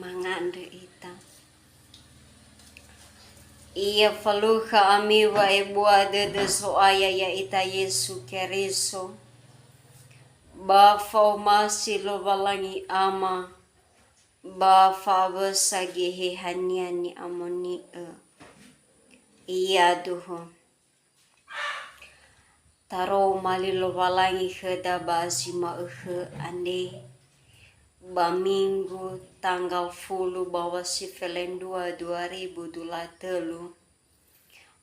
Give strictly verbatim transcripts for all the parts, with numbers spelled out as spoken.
Mangandrö ita. Ia falukha ami wa'ebua dödö Zo'aya ya'ita Yesu Keriso, ba fa'omasi Lowalangi Ama, ba fa'awösa Geheha-Nia ni'amoni'ö. Iyaduhu. Taroma li Lowalangi khöda ba zi ma'ökhö andre, ba Minggu tanggal fulu bawa si felendrua dua ribu dua puluh tölu,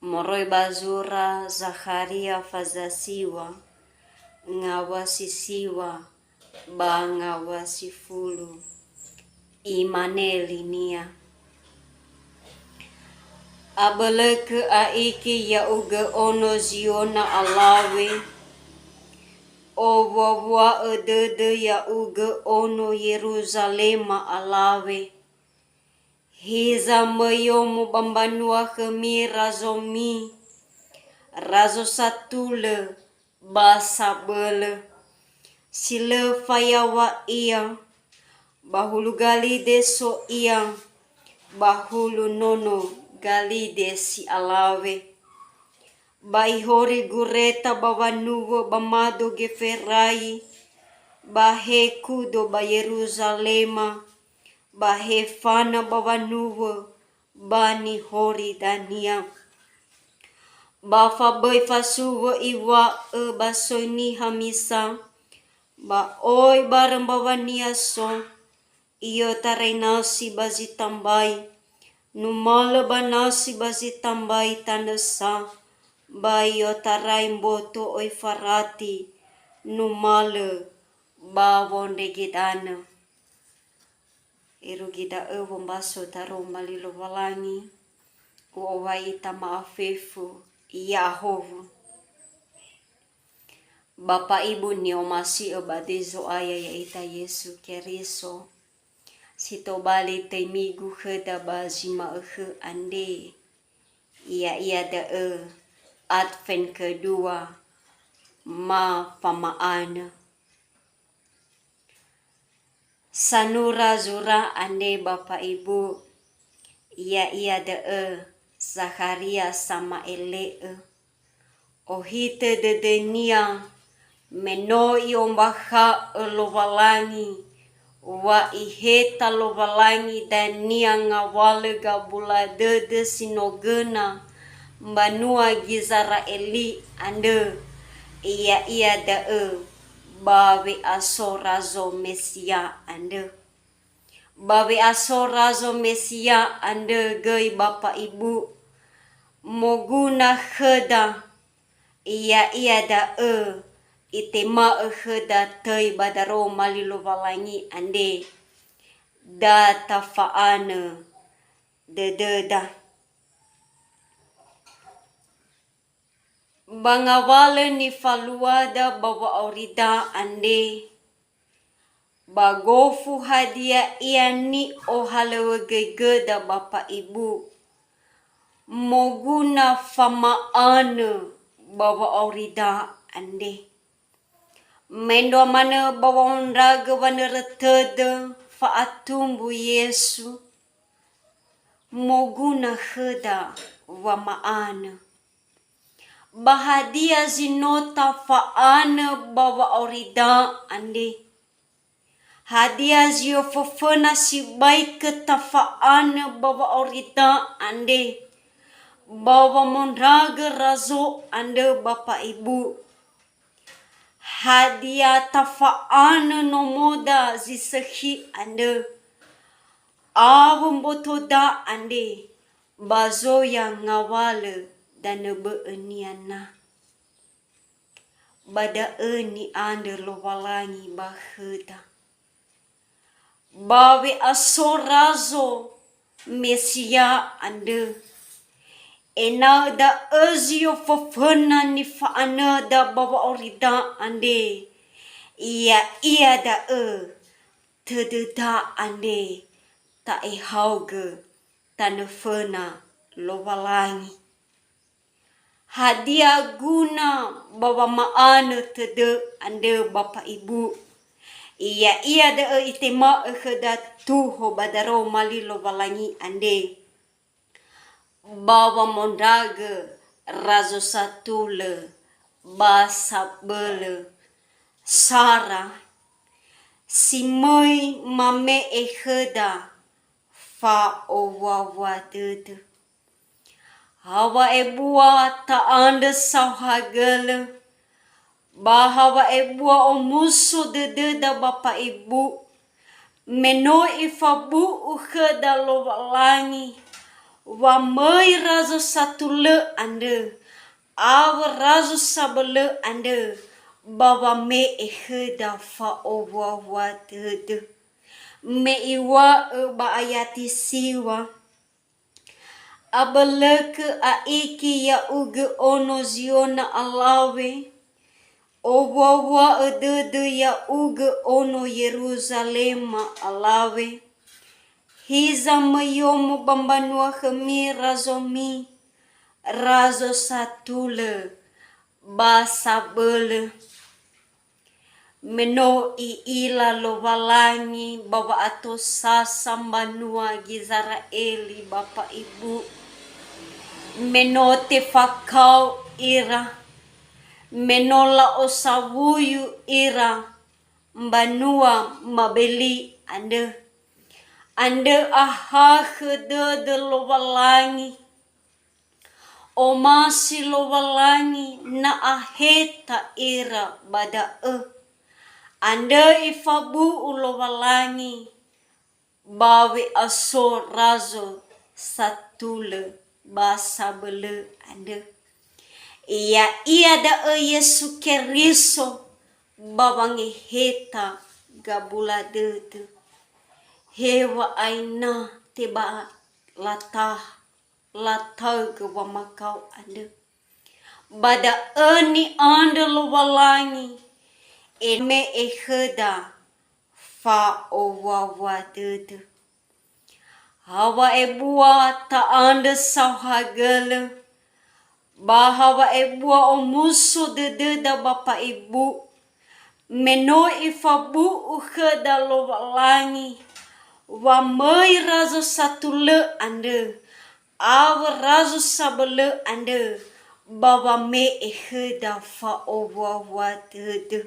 moroi ba zura Zakharia faza siwa, ngawa si siwa, ba ngawa si fulu. Imane linia, "Abölökö a'iki ya'ugö ono Ziona alawe, owuawua'ö dödö ya'ugö ono Yeruzalema alawe. Hiza möi yomo ba mbanua khömi razomi, razo satulö ba sabölö, si lö fayaŵa ia, ba hulu galide so ia, ba hulu nono galide si alawe. Ba ihori gureta ba wanuwö ba mado geferai, ba he kudo ba Yeruzalema, ba he fana ba wanuwö ba nihori dania. Ba fa böi fasuwö iŵa'ö ba soi niha misa, ba oi barö mbawania so, i'otarai nasi ba zi tambai, numalö ba nasi ba zi tambai tanö sa, ba i'otarai mboto oi farati, numalö ba wondrege danö." Irugi da'ö wombaso daroma li Lowalangi, u'owai ita ma'afefu, ya'ahowu. Bapa Ibu ni'omasi'ö ba döi Zo'aya ya'ita Yesu Keriso, si tobali töi migu khöda ba zi ma'ökhö andre, ya'ia da'ö Advent kedua, ma fama'anö. Sanura zura andre Bapa Ibu, ya'ia da'ö Zakharia sama'ele'ö. Ohitö dödönia me no i'ombakha'ö Lowalangi wa iheta Lowalangi dania ngawalö gabula dödö si no göna mbanua Gizera'eli andrö, ya'ia da'ö ba we'aso Razo Mesia andrö. Ba we'aso Razo Mesia andrö göi Bapa Ibu, moguna khöda, ya'ia da'ö itema'ö khöda töi ba daroma li Lowalangi andre, da tafa'anö dödöda. Ba ngawalö nifaluada ba wa'aurida andre, ba gofu hadia ia ni'ohalöŵögöigöda Bapa Ibu, moguna fama'anö ba wa'aurida andre. Mendrua manö ba wa'ondragö wanörö tödö fa'atumbu Yesu, moguna khöda wama'anö. Ba hadia zi no tafa'anö ba wa'aurida andre? Hadia zi oföföna sibai kö tafa'anö ba wa'aurida andre, ba wamondragö Razo andrö Bapa Ibu? Hadia tafa'anö nomoda zi sökhi andrö, awö mbotoda andre, ba zoya ngawalö danö bö'önia na? Ba da'ö ni'andrö Lowalangi ba khöda. Ba we'aso Razo Mesia andrö, ena'ö da'ö zi oföföna nifa'anöda ba wa'aurida andre, ya'ia da'ö tödöda andre ta'ehaogö tanö föna Lowalangi. Hadia guna ba wama'anö tödö andrö Bapa Ibu? Ya'ia da'ö itema'ö khöda tuho ba daroma li Lowalangi andre, ba wamondragö razo satulö ba sabölö sara, si möi mame'e khöda fa'owua-wua dödö. Hawa ebua ta'andrö saohagölö, ba hawa ebua omuso dödöda ba pa'ibu, me no ifabu'u khöda Lowalangi, wa möi razo satulö andrö, awö razo sabölö andrö, ba wame'e khöda fa'owua-wua dödö. Me iŵa'ö ba ayati siŵa, Abölökö a'iki ya'ugö ono Ziona alawe, owua-wua'ö dödö ya'ugö ono Yeruzalema alawe. Hiza möi yomo ba mbanua khömi razomi, razo satulö ba sabölö. Me no i'ila Lowalangi ba wa'atosasa mbanua Gizera'eli ba pa'ibu, me no tefakao ira, me no la'osawuyu ira mbanua Mabeli andrö. Andrö ahakhö dödö Lowalangi. Omasi Lowalangi na aheta ira ba da'ö. Andrö ifabu'u Lowalangi ba we'aso razo satulö ba sabölö andrö. Ya'ia da'ö Yesu Keriso ba wangeheta gabula dödö. Heŵa'ae na tebai lataha, lataögö wamakao andrö. Ba da'ö ni'andrö Lowalangi, eme'e khöda fa'owua-wua dödö. Hawa ebua ta'andrö saohagölö, ba hawa ebua omuso dödöda ba pa'ibu, me no ifabu'u khöda Lowalangi, wa möi razo satulö andrö, awö razo sabölö andrö, ba wame'e khöda fa'owua-wua dödö.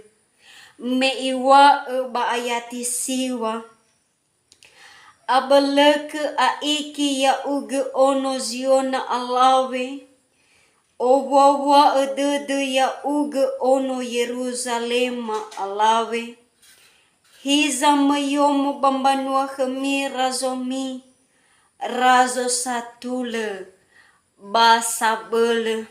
Me iŵa'ö ba ayati siŵa, Abölökö a'iki ya'ugö ono Ziona alawe, owua-wua'ö dödö ya'ugö ono Yeruzalema alawe. Hiza möi yomo ba mbanua khömi razomi, razo satulö ba sabölö.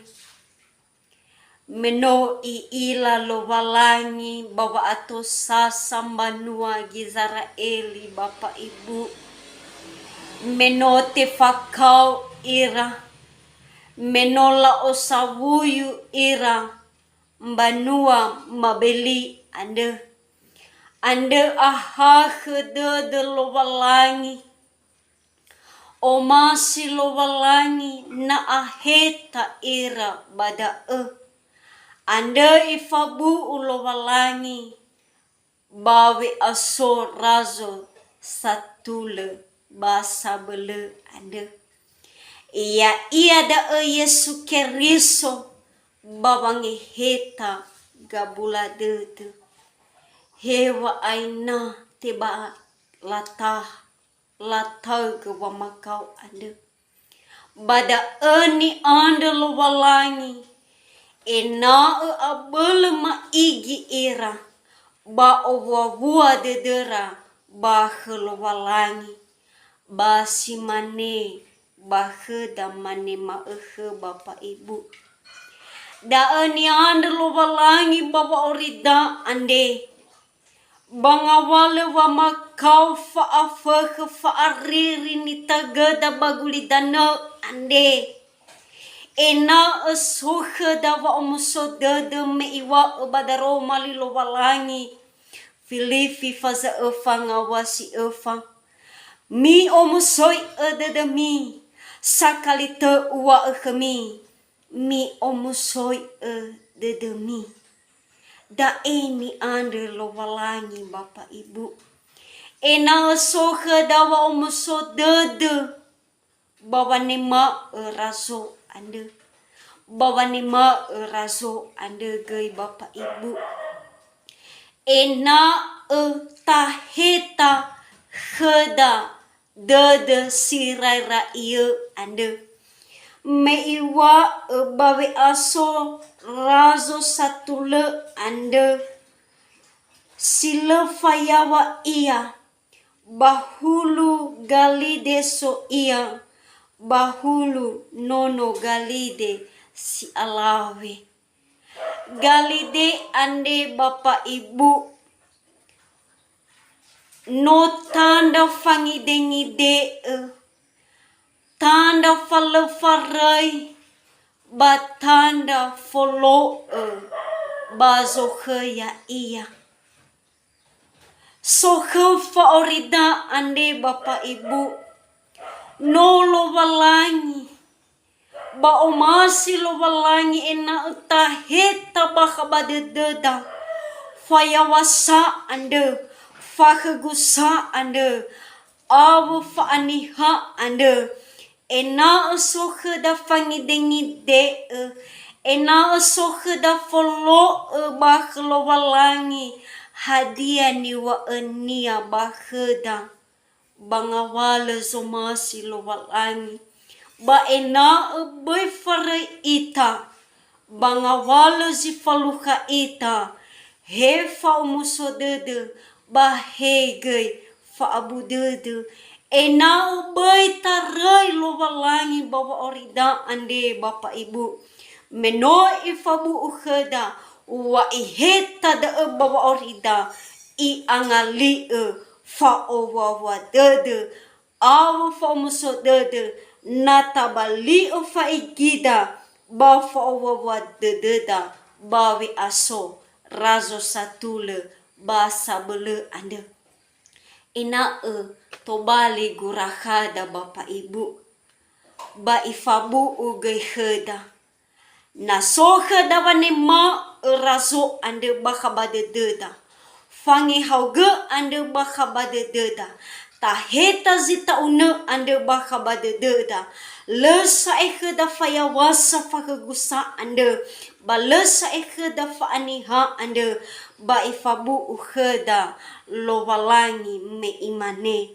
Me no i'ila Lowalangi ba wa'atosasa mbanua Gizera'eli ba pa'ibu, me no tefakao ira, me no la'osawuyu ira mbanua Mabeli andrö. Andrö ahakhö dödö Lowalangi. Omasi Lowalangi na aheta ira ba da'ö. Andrö ifabu'u Lowalangi ba we'aso razo satulö ba sabölö andrö. Ya'ia da'ö Yesu Keriso ba wangeheta gabula dödö. Heŵa'ae na tebai lataha, lataögö wamakao andrö. Ba da'ö ni'andrö Lowalangi, ena'ö abölö ma'igi ira, ba owua-wua dödöra ba khö Lowalangi, ba si mane ba khöda mane ma'ökhö ba pa'ibu. Da'ö ni'andrö Lowalangi ba wa'orida andre, ba ngawalö wamakao fa'afökhö fa'ariri nitögöda ba gulidanö andre. Ena'ö so khöda wa'omuso dödö me iŵa'ö ba daroma li Lowalangi, Filifi faza öfa ngawua si öfa. Mi'omusoi'ö dödömi, sakali tö uŵa'ö khömi, mi'omusoi'ö dödömi. Da'e ni'andrö Lowalangi, Bapa Ibu. Ena'ö so khöda wa'omuso dödö ba wanema'ö Razo andrö. Ba wanema'ö Razo andrö göi, Bapa Ibu. Ena'ö taheta khöda dödö si raera'iö andrö. Me iŵa'ö ba we'aso Razo satulö andrö, si lö fayaŵa ia, ba hulu galide so ia, ba hulu nono galide si alawe. Galide andre, Bapa Ibu, no tandra fangidengide'ö, tandra falöfaröi, ba tandra folo'ö ba zokhö ya'ia. Sokhö fa'aurida andre, Bapa Ibu, no Lowalangi, ba omasi Lowalangi ena'ö taheta bakha ba dödöda, fayawasa andrö, fakhögusa andrö, awö fa'aniha andrö, ena'ö so khöda fangidengide'ö, ena'ö so khöda folo'ö ba khö Lowalangi hadia niŵa'ö-Nia ba khöda. Ba ngawalö zomasi Lowalangi, ba ena'ö böi faröi ita, ba ngawalö zi falukha ita, he fa'omuso dödö, ba he göi fa'abu dödö, ena'ö böi taröi Lowalangi ba wa'aurida andre, Bapa Ibu. Me no Ifabu'u khöda wa Iheta da'ö ba wa'aurida, I'angali'ö fa'owuawua dödö, awö fa'omuso dödö, na tabali'ö fa'igida ba fa'owuawua dödöda ba we'aso Razo satulö ba sabölö andrö. Ena'ö tobali gurakhada, Bapa Ibu, ba Ifabu'u göi khöda. Na so khöda wanema'ö Razo andrö bakha ba dödöda, fangehaogö andrö bakha ba dödöda, taheta zi ta'unö andrö bakha ba dödöda, lö sa'ae khöda fayawasa fakhögusa andrö, ba lö sa'ae khöda fa'aniha andrö, ba Ifabu'u khöda Lowalangi me Imane,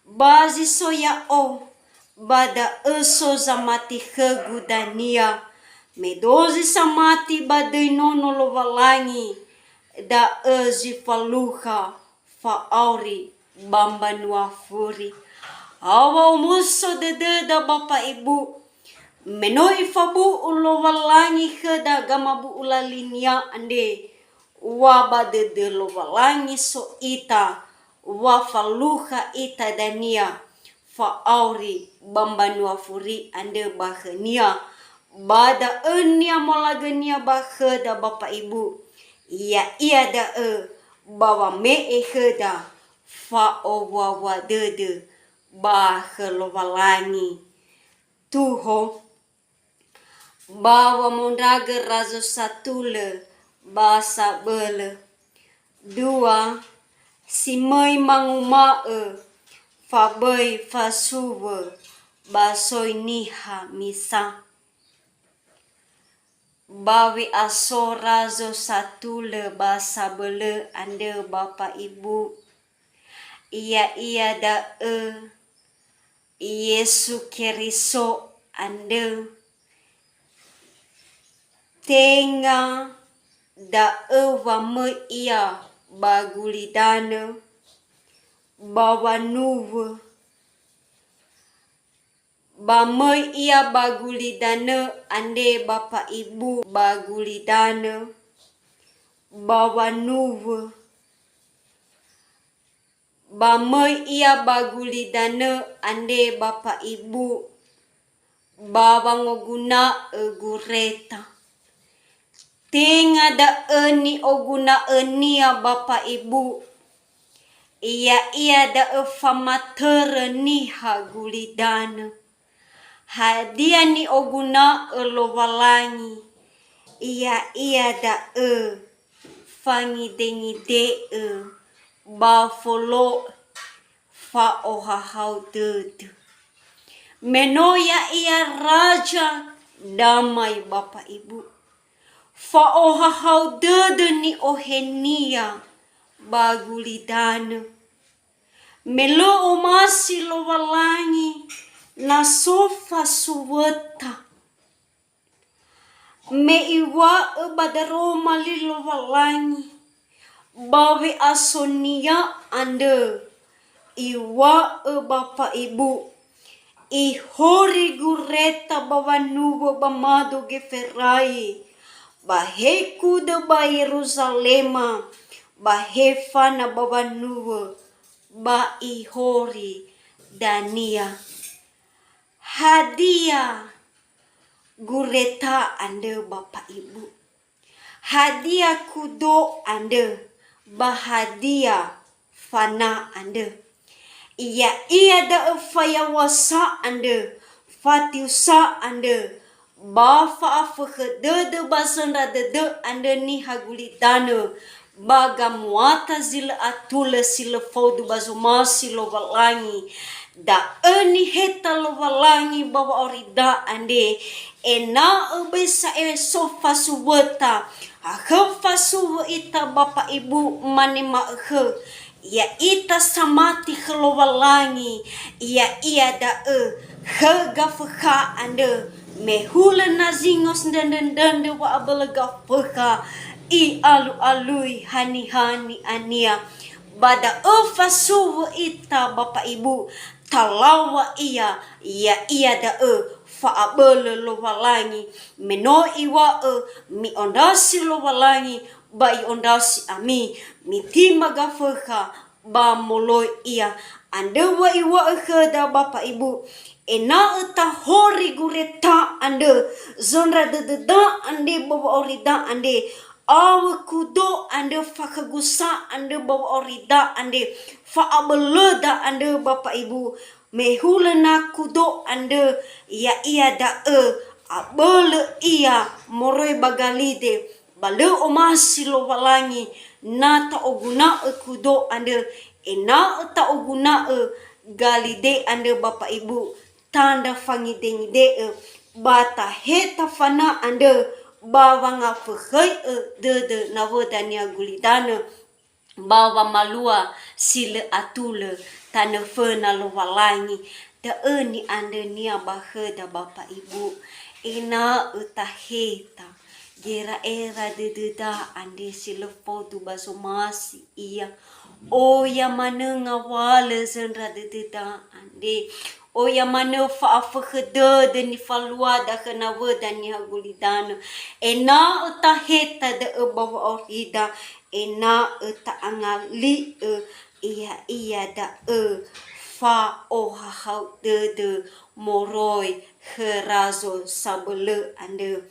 Ba zi so ya'o, ba da'ö so zamati khögu dania, me dozi samati ba döi nono Lowalangi, da'ö zi falukha fa'auri ba mbanua furi. Hawa omuso dödöda, Bapa Ibu, me no Ifabu'u Lowalangi khöda gamabu'ula linia andre, wa ba dödö Lowalangi so ita, wa falukha ita dania fa'auri ba mbanua furi andrö ba khönia, ba da'ö ni'amolagönia ba khöda, Bapa Ibu, ya'ia da'ö ba wame'e khöda fa'owuawua dödö ba khö Lowalangi. Tuho. Ba wamondragö Razo satulö ba sabölö. Dua, si möi manguma'ö, fa böi fasuwö ba soi niha misa. Ba we'aso Razo satulö ba sabölö andrö, Bapa Ibu, ya'ia da'ö Yesu Keriso andrö, tenga da'ö wa möi Ia ba gulidanö, ba wanuwö, ba möi Ia ba gulidanö andre, Bapa Ibu, ba gulidanö, ba wanuwö, ba möi Ia ba gulidanö andre, Bapa Ibu, ba wangoguna'ö gureta. Tenga da'ö ni'oguna'ö-Nia, Bapa Ibu, ya'ia da'ö famatörö niha gulidanö. Hadia ni'oguna'ö Lowalangi, ya'ia da'ö fangidengide'ö ba folo'ö fa'ohahau dödö. Me no ya'ia raza, damai Bapa Ibu. Fa'ohahau dödö ni'ohenia ba gulidanö. Me lö omasi Lowalangi na so fasuwöta. Me iŵa'ö ba daroma li Lowalangi, ba we'asonia andrö, iŵa'ö Bapa Ibu, ihori gureta ba wanuwö ba mado Geferai, ba he kudö ba Yeruzalema, ba he fana ba wanuwö, ba ihori dania. Hadia gureta andrö, Bapa Ibu? Hadia kudo andrö, ba hadia fana andrö? Ya'ia da'ö fayaw̃asa andrö, fatiusa andrö, ba fa'afökhö dödö ba zöndra dödö andrö niha gulidanö, ba gamuata zi lö atulö si lö faudu ba zomasi Lowalangi. Da'ö niheta Lowalangi ba wa'aurida andre, ena'ö böi sa'ae so fasuwöta, hakhö fasuwö ita Bapa Ibu, mane ma'ökhö, ya'ita samati khö Lowalangi, ya'ia da'ö khö Gafökha andrö, me hulö na zingo sindröndröndrö wa'abölö Gafökha, i'alu'alui haniha ni'ania. Ba da'ö fasuwö ita Bapa Ibu, talaŵa ia, ya'ia da'ö fa'abölö Lowalangi. Me no iŵa'ö, mi'ondrasi Lowalangi, ba i'ondrasi ami, mitima Gafökha, ba moloi ia. Andrö wa iŵa'ö khöda Bapa Ibu, ena'ö tahori gureta andrö, zöndra dödöda andre ba wa'aurida andre, awö kudo andrö, fakhögusa andrö ba wa'aurida andre, fa'abölöda andrö Bapa Ibu, me hulö na kudo andrö, ya'ia da'ö abölö ia moroi ba galide, ba lö omasi Lowalangi na ta'oguna'ö kudo andrö, ena'ö ta'oguna'ö galide andrö Bapa Ibu, tandra fangidengide'ö, ba taheta fana andrö, ba wangafökhöi'ö dödö nawöda niha gulidanö, ba wamalua si lö atulö tanö föna Lowalangi. Da'ö ni'andrönia ba khöda Bapa Ibu, ena'ö taheta gera'era dödöda andre si lö faudu ba zomasi ia. Oya manö ngawalö zöndra dödöda andre. Oya manö fa'afökhö dödö nifaluada khö nawöda niha gulidanö. Ena'ö taheta da'ö ba wa'aurida, ena'ö ta'angali'ö, ya'ia da'ö fa'ohahau dödö moroi khö razo sabölö andrö,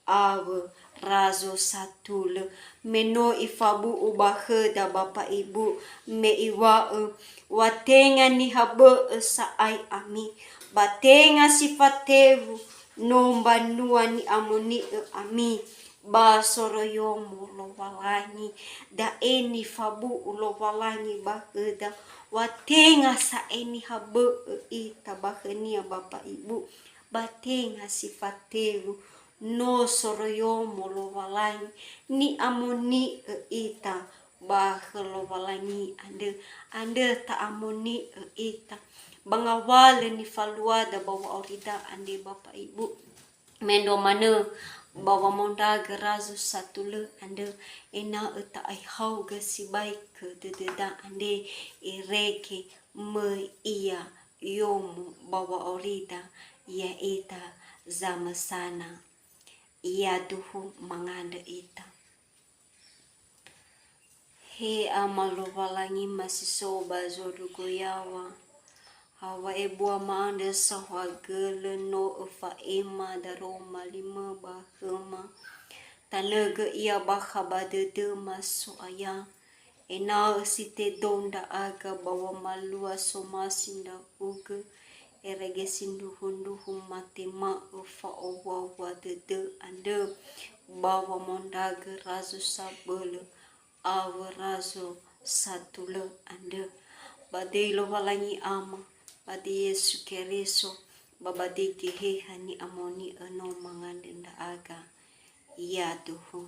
awö razo satulö, me no ifabu'u ba khöda Bapa Ibu, me iŵa'ö, wa tenga niha bö'ö sa'ae ami, ba tenga si fatewu, no mbanua ni'amoni'ö ami, ba soroiyomo Lowalangi. Da'e nifabu'u Lowalangi ba khöda, wa tenga sa'ae niha bö'ö ita ba khönia Bapa Ibu, ba tenga si fatewu, no soroiyomo Lowalangi, ni'amoni'ö ita ba khö Lowalangi andrö, andrö ta'amoni'ö ita ba ngawalö nifaluada ba wa'aurida andre Bapa Ibu. Mendrua manö ba wamondragö razo satulö andrö, ena'ö ta'aehaogö sibai khö dödöda andre, irege möi ia yomo ba wa'aurida, ya'ita zamösana. Ia duhu mangandrö ita. He Ama Lowalangi masiso ba zondrugu yaŵa, hawa ebua ma'andrö saohagölö no öfa'ema daroma limö ba khöma. Tanögö ia bakha ba dödöma, So'aya, ena'ö si tedou ndra'aga ba wamalua somasi ndra'ugö, erege sindruhundruhu matema'ö fa'owuawua dödö andrö ba wamondragö razo sabölö, Awö razo satulö andrö. Ba döi Lowalangi Ama, ba döi Yesu Keriso, ba ba döi Geheha ni'amoni'ö no mangandrö ndra'aga. Yaduhu.